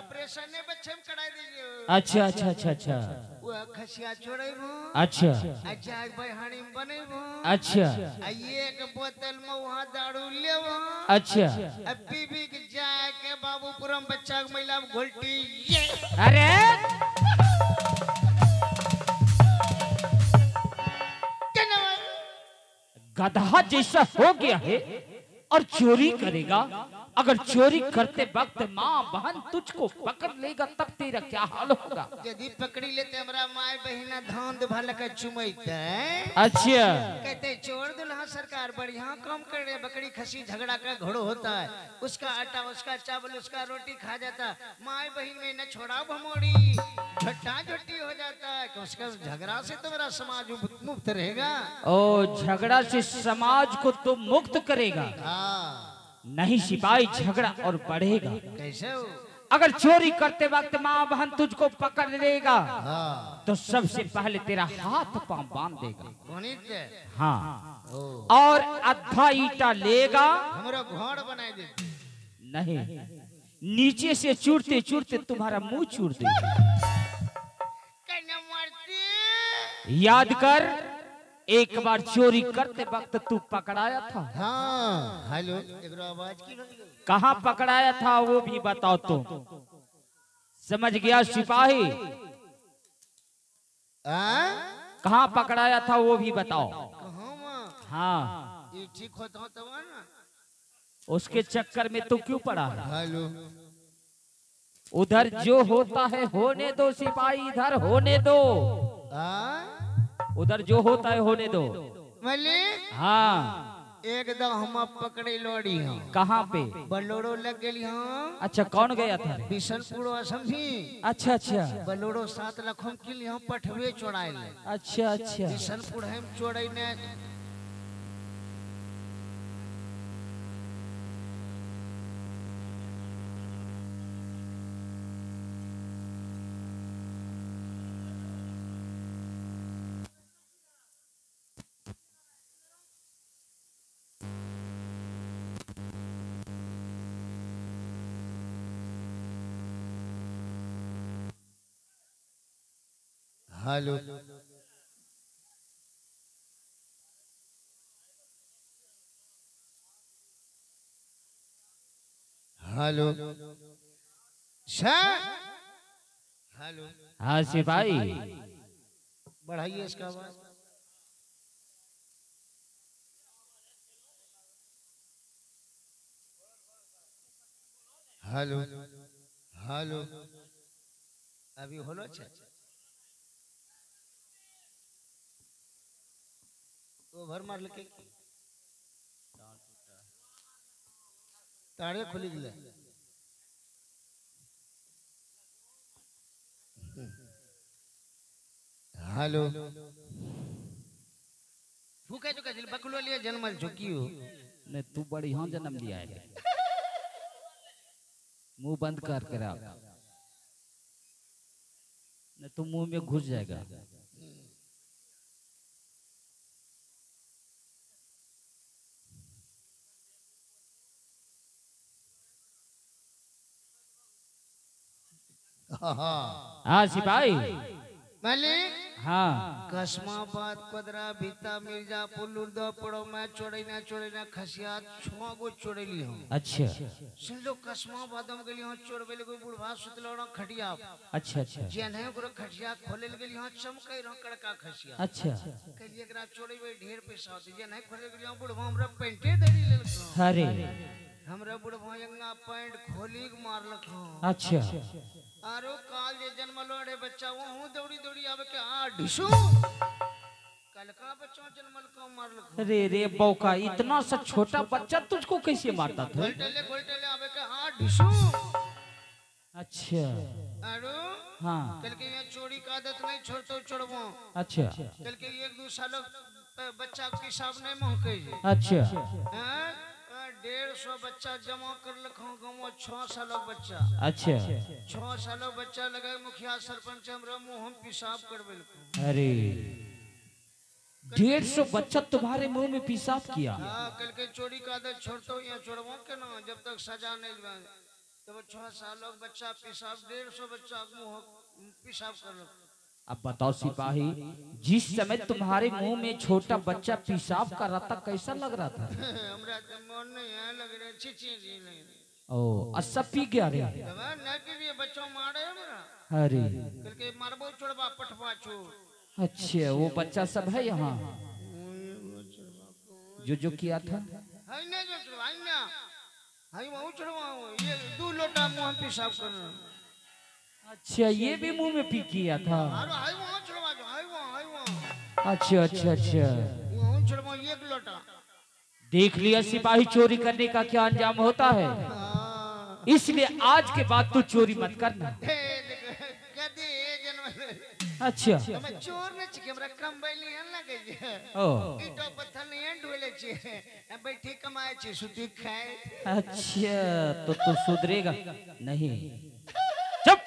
ऑपरेशन ने बच्चे में करा दीजिए। अच्छा अच्छा अच्छा अच्छा। वो खसिया छोड़ेबो। अच्छा। अच्छा बहानी में बनेबो। अच्छा। एक बोतल में वहाँ दारू लेबो। अच्छा। अब पी पी के जाए के बाबूपुरम बच्चा के महिला घोलटी ये। अरे गधा जैसा हो गया है और चोरी करेगा। अगर चोरी करते वक्त माँ बहन तुझको पकड़ लेगा तब तेरा क्या हाल होगा। यदि पकड़ी लेते हमरा माए बहिना धान दुभा के चुमैते। अच्छा। कहते चोर दुल्हा सरकार बढ़िया काम कर रहे। बकरी खसी झगड़ा का घोड़ो होता है, उसका आटा उसका चावल उसका रोटी खा जाता। माए बहन में न छोड़ा भमोड़ी झट्टा झट्टी हो जाता है। कम से कम झगड़ा से तो मेरा समाज मुक्त रहेगा। ओ झगड़ा से समाज को तो मुक्त करेगा। हाँ। नहीं सिपाही झगड़ा और बढ़ेगा। कैसे हो? अगर चोरी करते वक्त माँ बहन तुझको पकड़ लेगा। हाँ। तो सबसे पहले तेरा हाथ पांव बांध देगा। हाँ। और आधा ईटा लेगा। हमारा घर बनाए दे। नहीं, नीचे से चूरते चूरते तुम्हारा मुंह चूर देगा। याद कर, एक बार चोरी करते वक्त तू पकड़ाया था। हाँ। हेलो आवाज की कहाँ पकड़ाया था वो भी बताओ तुम। समझ गया सिपाही? कहाँ पकड़ाया था वो भी बताओ। हाँ। ये ठीक होता तो ना। उसके चक्कर में तू क्यों पड़ा है? हेलो उधर जो होता है होने दो सिपाही, इधर होने दो। उधर जो होता है होने दो। मलिक। हाँ। एकदम हम पकड़े लोड़ी हूँ। कहाँ पे? बलोड़ो लग गई हूँ। अच्छा कौन गया था? बिशनपुर समझी। अच्छा अच्छा। बलोड़ो 7 लाख हम किल यहाँ पठवे चोड़ाए ले। अच्छा अच्छा। बिशनपुर हम चोड़ाई ने। Hello hello sir. हेलो। हाँ सिपाही बढ़ाइए इसका आवाज। हेलो हेलो अभी होलो। अच्छा ओवर मार लके ताड़े खुली गले। हेलो फूके जो कजिल बकलो लिए जन्मल झुकी हो। नहीं तू बढ़िया जन्म लिया है। मुंह बंद कर के रख, नहीं तो मुंह में घुस जाएगा। हाँ सिपाही मालिक। हाँ। कसमाबाद कोदरा भीता मिर्जापुर लुर्दा पड़ो मैं चोड़ैना चोड़ैना खसिया 6 गो चोड़ैली हूँ। अच्छा। सुन लो कसमाबाद हम गेली हूँ चोड़बे ले कोई बुढ़वा सुतलो रहो खटिया। अच्छा अच्छा। जेन है ओकरो खटिया खोले गेली हूँ चमकै रहो कड़का खसिया। अच्छा। कहलिए एकरा चोड़ैबे ढेर पैसा होते। जेन है खोले गेली हूँ बुढ़वा हमरा पेंटे धरी लेलको। अरे हमरा बुढ़वा अंगा पैंट खोली के मारलक। अच्छा। आरो काल जे जन्मलो रे बच्चा वो हूं दौड़ी दौड़ी आवे के आ ढिसू कल का बच्चा जन्मल को मारलक। अरे रे बौका, इतना सा छोटा बच्चा तुझको कैसे मारता था? गोलटले गोलटले आवे के आ ढिसू। अच्छा। आरो हाँ। कल के ये चोरी का आदत नहीं छोड़तो छोड़बो। अच्छा। कल के 1-2 साल बच्चा के हिसाब नहीं महके। अच्छा। हां 150 बच्चा जमा कर लखो गाँव 6 साल बच्चा। अच्छा। 6 साल बच्चा लगाए मुखिया सरपंच हमरा मुंह हम पेशाब करबे। अरे 150 बच्चा तुम्हारे मुंह में पेशाब किया? हाँ, कल के चोरी का आदत छोड़तो या छोड़बो के ना जब तक सजा नहीं। तो 6 साल बच्चा पेशाब 150 बच्चा मुंह पेशाब कर। अब बताओ सिपाही, जिस समय तुम्हारे मुंह में छोटा बच्चा पेशाब कर रहा था कैसा लग रहा था? हमरा तो मन नहीं है लग रहा, छी छी लग। ओ अच्छा पी गया रे? नहीं पी, बच्चों मारे हमरा। अरे करके मारबो छोड़बा पटवा छोड़। अच्छा वो बच्चा सब है यहाँ जो जो किया था? है ना जो छोड़वा ना, है वहाँ छोड़वा, ये 2 लोटा मुंह पेशाब कर। अच्छा ये भी मुंह में पी किया था? अरे हाय वहाँ छोड़वा जो, हाय वहाँ, हाय वहाँ। अच्छा अच्छा अच्छा, वहाँ छोड़वा 1 लोटा। देख लिया सिपाही चोरी करने का क्या अंजाम होता है। इसलिए आज के बाद तू चोरी मत करना। अच्छा तो मैं चोर नहीं छी, हमरा कम बैली हन लगे छै। ओ ईटो पत्थर नहीं हन ढोले छी, बैठी कमाए छी सुती खाए। अच्छा तो तू सुधरेगा नहीं। चुप।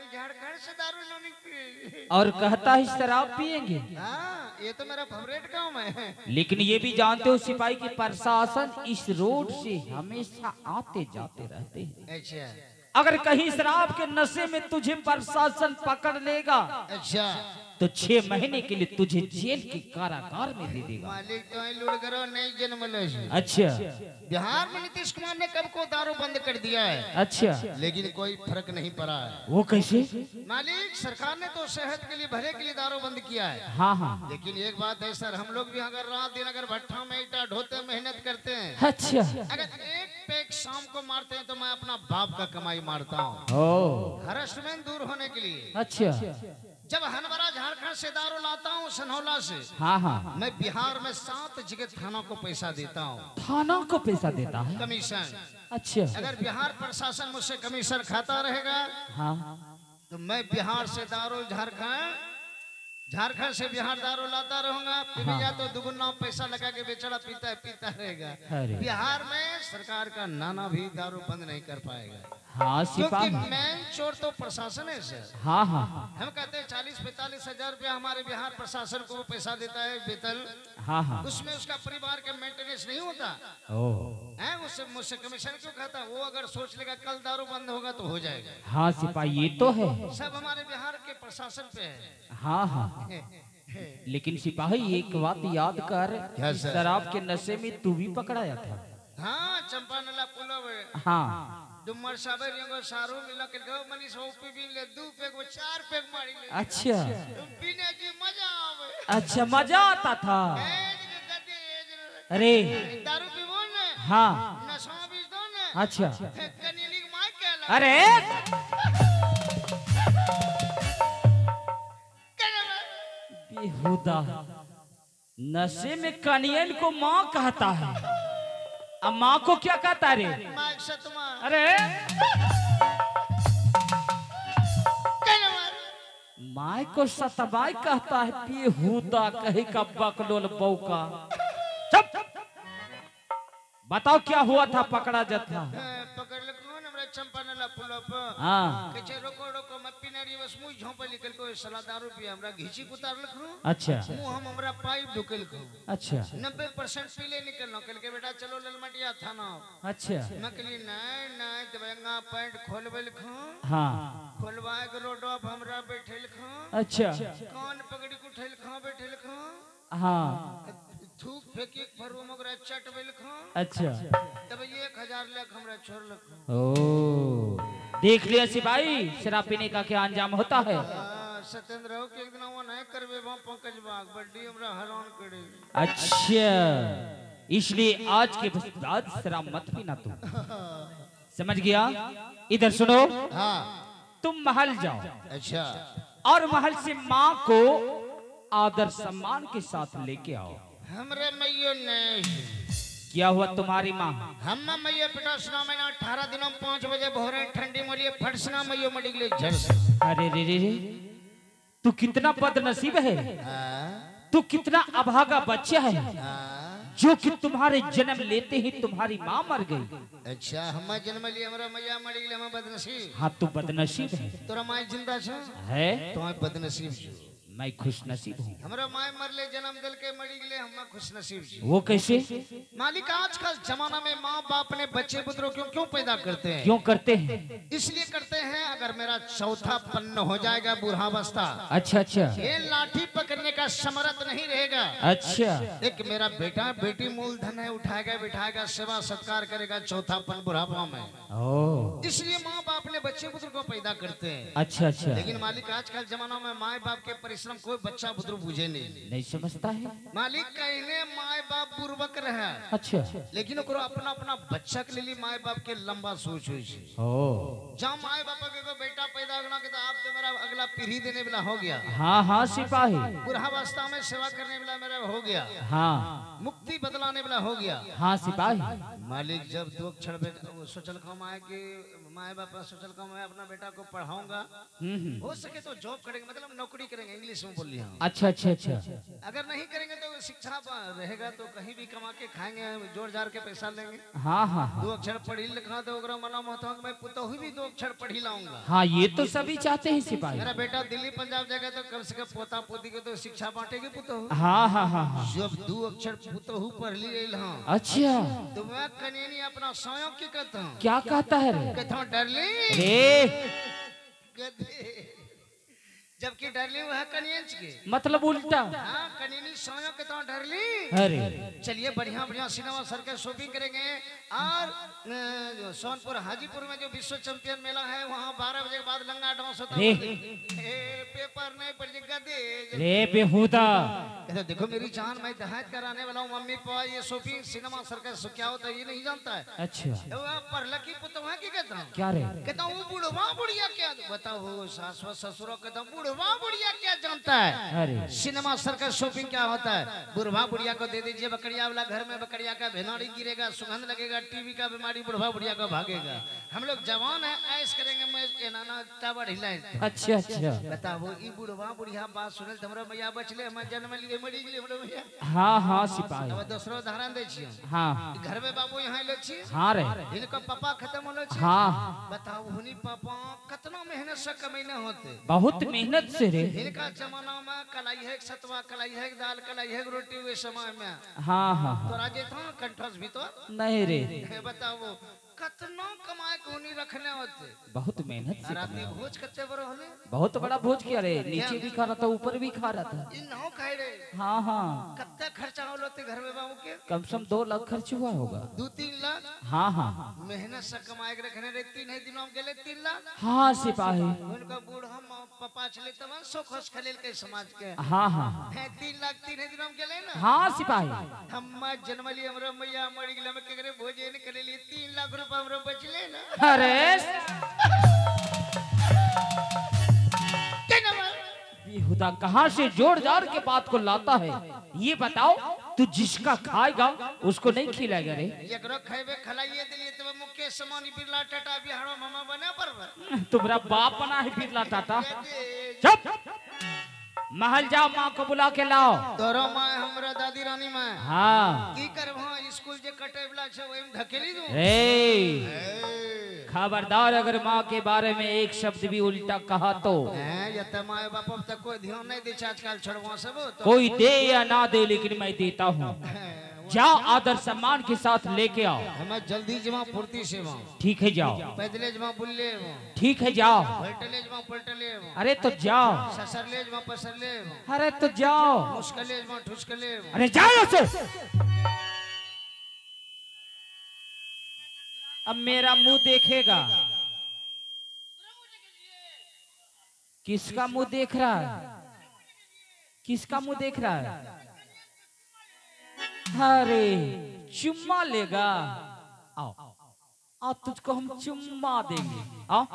झारखंड से दारू नहीं पी और कहता है शराब पिएंगे। हाँ ये तो मेरा फेवरेट काम है। लेकिन ये भी जानते हो सिपाही की प्रशासन इस रोड से हमेशा आते जाते रहते हैं। अच्छा अगर कहीं शराब के नशे में तुझे प्रशासन पकड़ लेगा, अच्छा तो 6 महीने के लिए तुझे जेल के कारागार में दे देगा। मालिक तो लुड़गरो नहीं जन्म। अच्छा बिहार में नीतीश कुमार ने कब को दारू बंद कर दिया है। अच्छा लेकिन कोई फर्क नहीं पड़ा है। वो कैसे? मालिक सरकार ने तो सेहत के लिए भले के लिए दारू बंद किया है। हाँ हाँ, लेकिन एक बात है सर, हम लोग भी अगर रात दिन अगर भट्ठा में ईटा ढोते मेहनत करते हैं। अच्छा अगर 1 पैक शाम को मारते हैं तो मैं अपना बाप का कमाई मारता हूँ, हरासमेंट दूर होने के लिए। अच्छा जब हनवरा झारखंड से दारू लाता हूँ सनौला से, हाँ हाँ, मैं बिहार में 7 जगह थाना को पैसा देता हूँ। थाना को पैसा देता है? कमीशन। अच्छा अगर बिहार प्रशासन मुझसे कमीशन खाता रहेगा, हाँ, तो मैं बिहार से दारू झारखंड से बिहार दारू लाता रहूंगा। पी जा तो दुगुना पैसा लगा के बेचारा पीता है, पीता रहेगा। बिहार में सरकार का नाना भी दारू बंद नहीं कर पाएगा। हाँ क्योंकि मेन चोर तो प्रशासन है सर। हाँ हाँ, हम कहते हैं 40-45 हजार रुपया हमारे बिहार प्रशासन को पैसा देता है वेतन। हाँ हाँ, उसमें उसका परिवार का मेंटेनेंस नहीं होता। ओ है उससे मुझसे कमीशन क्यों खाता? वो अगर सोच लेगा कल दारू बंद होगा तो हो जाएगा। हाँ सिपाही ये तो है, सब हमारे बिहार के प्रशासन पे है। हाँ हाँ, लेकिन सिपाही एक बात याद कर, शराब के नशे में तू भी पकड़ाया था। हाँ चंपा नला पुल। हाँ डुमर साबर यंगो सारू मिला के गो मनीष हो पी भी ले 2 पैक वो 4 पैक मारी ले। अच्छा पीने की मजा आवे। अच्छा मजा आता था। अरे दारू पीवो ने, हाँ नशा भी दो ने। अच्छा कनेली मार के ला। अरे बेहुदा, नशे में कनियन को माँ कहता है, अब माँ को क्या कहता रे? अरे माँ को सतबाई कहता है, बेहुदा कहे का बकलोल बौका। चुप। बताओ क्या हुआ था? पकड़ा जाता पकड़ कौन हमरा चंपा नला पुल पर। हाँ कहे रोको रोको मैं पीने रही बस मुंह झोंपे निकल को साला दारू पी हमरा घिची उतार लखरू। अच्छा मुंह हम हमरा पाइप ढुकेल को। अच्छा 90% पीले निकलनो कल के बेटा चलो ललमटिया थाना। अच्छा मैं कहली नहीं नहीं दबंगा पैंट खोलबे लखू। हाँ खोलवाए के रोड पर हमरा बैठे लखू। अच्छा कान पकड़ी को उठेल खा बैठे लखू। हाँ थूक फेंकी फरू मगरा चट बेल खा। अच्छा तब 1000 लाख हमरा छोड़ लखो। ओ देख लिया सिपाही, शराब पीने का क्या अंजाम होता है। सत्येंद्र हो के एक दिन वो नहीं करबे वहां पंकज बाग बड्डी हमरा हैरान करे। अच्छा इसलिए आज के बाद शराब मत पीना तू, समझ गया? इधर सुनो। हाँ तुम महल जाओ। अच्छा और महल से माँ को आदर सम्मान के साथ लेके आओ। हमरे मैयो नहीं। क्या हुआ तुम्हारी माँ? हम मैया बेटा सुना महीना 18 दिनों 5 बजे भोरे ठंडी मोलिए फटसना मैयो मड़ी गले झड़ से। अरे रे रे रे, तू कितना बदनसीब है, तू कितना अभागा बच्चा है, जो कि तुम्हारे जन्म लेते ही तुम्हारी माँ मर गई। अच्छा हम जन्म लिए हमरा मैया मर गई, हम बदनसीब। हाँ तू बदनसीब है। तोरा माँ जिंदा छे है तो बदनसीब छे। मैं खुश नसीब हूँ। हमरा माय मरले जन्म दिल के मरी गले, हम खुश नसीब छी। वो कैसे मालिक? आज का जमाना में माँ बाप ने बच्चे पुत्रों क्यों क्यों पैदा करते हैं? क्यों करते हैं? इसलिए करते हैं, अगर मेरा चौथा पन्न हो जाएगा बूढ़ावस्था, अच्छा अच्छा, ये लाठी पकड़ने का समर्थ नहीं रहेगा। अच्छा, एक मेरा बेटा बेटी मूलधन है, उठाएगा बिठाएगा, सेवा सत्कार करेगा चौथा पन बुढ़ापा में। इसलिए माँ बाप ने बच्चे पुत्र को पैदा करते हैं। अच्छा अच्छा। लेकिन मालिक आजकल जमाना में माँ बाप के परिश्रम कोई बच्चा पुत्र बुझे नहीं, नहीं समझता है। मालिक कहने माए बाप बुर्बक रहे, अच्छा, लेकिन ओकरो अपना अपना बच्चा के लिए माए बाप के लंबा सोच हुई छे। जहाँ माए बाप के बेटा पैदा होना के तो आप तो मेरा अगला पीढ़ी देने वाला हो गया। हाँ हाँ सिपाही, बुढ़ावस्था में सेवा करने वाला मेरा हो गया। हाँ, मुक्ति बदलाने वाला हो गया। हाँ सिपाही। मालिक जब दो अक्षर सोचल कम आए कि माए बाप सोचल कम मैं अपना बेटा को पढ़ाऊंगा, हो सके तो जॉब करेंगे, मतलब नौकरी करेंगे, इंग्लिश में बोल लिया। अच्छा अच्छा अच्छा। अगर नहीं करेंगे तो शिक्षा रहेगा तो कहीं भी कमा के खाएंगे, जोर जार के पैसा लेंगे। हाँ हाँ। दो अक्षर पढ़ी लिखा तो मना मैं पुतोहू भी दो अक्षर पढ़ी लाऊंगा। हाँ ये तो सभी चाहते हैं सिपाही। मेरा बेटा दिल्ली पंजाब जाएगा तो कम से कम पोता पोती को तो शिक्षा बांटेगी पुतोहू। हाँ हाँ हाँ। जब दो अक्षर पुतोहू पढ़ ली। अच्छा, तो मैं कनेनी अपना स्वयं की कहता हूँ। क्या कहता है रे? कहता हूँ डरली रे, जबकि डरली वह कनियंच के, मतलब उल्टा। हाँ कनियनी सोयो के तो डरली। अरे चलिए बढ़िया बढ़िया सिनेमा सर के शॉपिंग करेंगे। और सोनपुर हाजीपुर में जो विश्व चैंपियन मेला है वहाँ 12 बजे के बाद लंगा डांस होता है। पेपर नहीं पढ़ गधे रे बेहुदा। देखो मेरी जान, मैं दहेज कराने वाला हूँ मम्मी पापा, ये शॉपिंग सिनेमा सर्कस क्या होता है ये नहीं जानता है। अच्छा, पर लकी पुतवा की कहता हूँ। क्या रे? कहता हूँ बुढ़वा बुढ़िया क्या बताओ, सास ससुर कहता हूँ बुढ़वा बुढ़िया क्या जानता है। अरे सिनेमा सर्कस शॉपिंग क्या होता है? बुढ़वा बुढ़िया को दे दीजिए बकरिया वाला, घर में बकरिया का भेनाड़ी गिरेगा, सुगंध लगेगा, टीवी का बीमारी बुढ़वा बुढ़िया को भागेगा। हम लोग जवान है, ऐश करेंगे, मैं नाना टावर हिलाए। अच्छा अच्छा। बताओ ई बुढ़वा बुढ़िया बात सुनल हमरा मैया बचले, हम जन्म लिए मरी गेले हमरा मैया। हाँ हाँ सिपाही। अब दूसरो उदाहरण दै छी। हाँ, घर में बाबू यहाँ ले छी। हाँ रे, इनका पापा खत्म होलो छी। हाँ, बताओ हुनी पापा कितना मेहनत से कमैने होते, बहुत मेहनत से रे। इनका जमाना में कलाई है सतवा, कलाई है दाल, कलाई है रोटी वे समय में। हाँ हाँ। तोरा जे था कंठस भी तो नहीं रे। बताओ कतना कमाए को नहीं रखने होते, बहुत मेहनत से। रात में भोज कत्ते बड़ो होले, बहुत बड़ा भोज किया रे, नीचे भी खा रहा था ऊपर भी खा रहा था। इन नाव खाए रे। हाँ हाँ। कत्ते खर्चा होलो ते घर में बाबू के? कम से कम 2 लाख खर्च हुआ होगा। 2-3 लाख। हाँ हाँ। मेहनत से कमाए के रखने रे, 3 ही दिनों में गेले 3 लाख। हाँ सिपाही। उनका बूढ़ा पापा चले तब सो खुश खलेल के समाज के। हाँ हाँ। 3 लाख 3 ही दिनों में गेले ना। हाँ सिपाही। हम जन्मली हमरा मैया मरी गेले, हम केकरे भोजन करेली, 3 लाख रुपया हमरा बचले ना। अरे बेहुदा कहाँ से जोड़ जाड़ के बात को लाता है। ये बताओ तू जिसका खाएगा उसको नहीं खिलाएगा रे? एकरो खाइबे खलाइए दिलिए तब मुकेश समानी बिरला टाटा बिहारो मामा बना पर। तुम्हारा बाप बना है बिरला टाटा। चुप, महल जाओ, माँ को बुला के लाओ। तोरो माँ हमरा दादी रानी माँ। हाँ की करबो, स्कूल जे कटे वाला छे ओइ में धकेली दू। ए खबरदार, अगर माँ के बारे में एक शब्द भी उल्टा कहा तो। ये त माय बाप तक कोई ध्यान नहीं दे छे आजकल, छोड़वा सब तो कोई दे या ना दे लेकिन मैं देता हूँ। जाओ आदर सम्मान के साथ लेके आओ। हमें जल्दी जमा फुर्ती से वहाँ। ठीक है जाओ। पैदले जमा बुल्ले। ठीक है जाओ। पलटले जमा पलटले। अरे तो जाओ। ससरले जमा पसरले। अरे तो जाओ। मुस्कले जमा ठुसकले। अरे जाओ से। अब मेरा मुंह देखेगा। किसका मुंह देख रहा है? किसका मुंह देख रहा है? अरे चुम्मा लेगा। आओ आओ, तुझको हम चुम्मा देंगे। आओ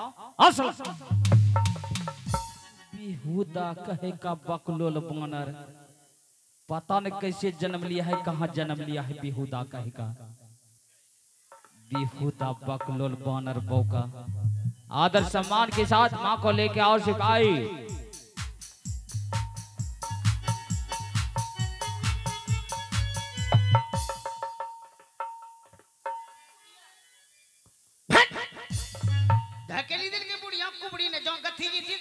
असल बेहुदा कहे का बकलोल बानर, पता नहीं कैसे जन्म लिया है, कहाँ जन्म लिया है बेहुदा कहे का। बेहुदा बकलोल बानर बोका। आदर सम्मान के साथ माँ को लेके आओ सिपाही। धकेली दिल के बुढ़िया कुबड़ी ने जो गथी जी थी।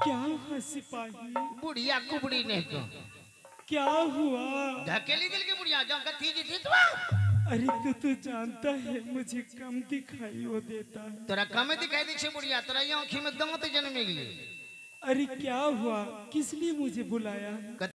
क्या है सिपाही? सिपाही? बुढ़िया कुबड़ी नहीं तो। क्या हुआ? धकेली दिल की बुढ़िया जो कथी जी थी तो। अरे तू तो जानता है मुझे कम दिखाई वो देता है। तोरा कम दिखाई दे छे बुढ़िया, तोरा आँखी में दांत जन्म गेलै। अरे क्या हुआ, किस लिए मुझे बुलाया है?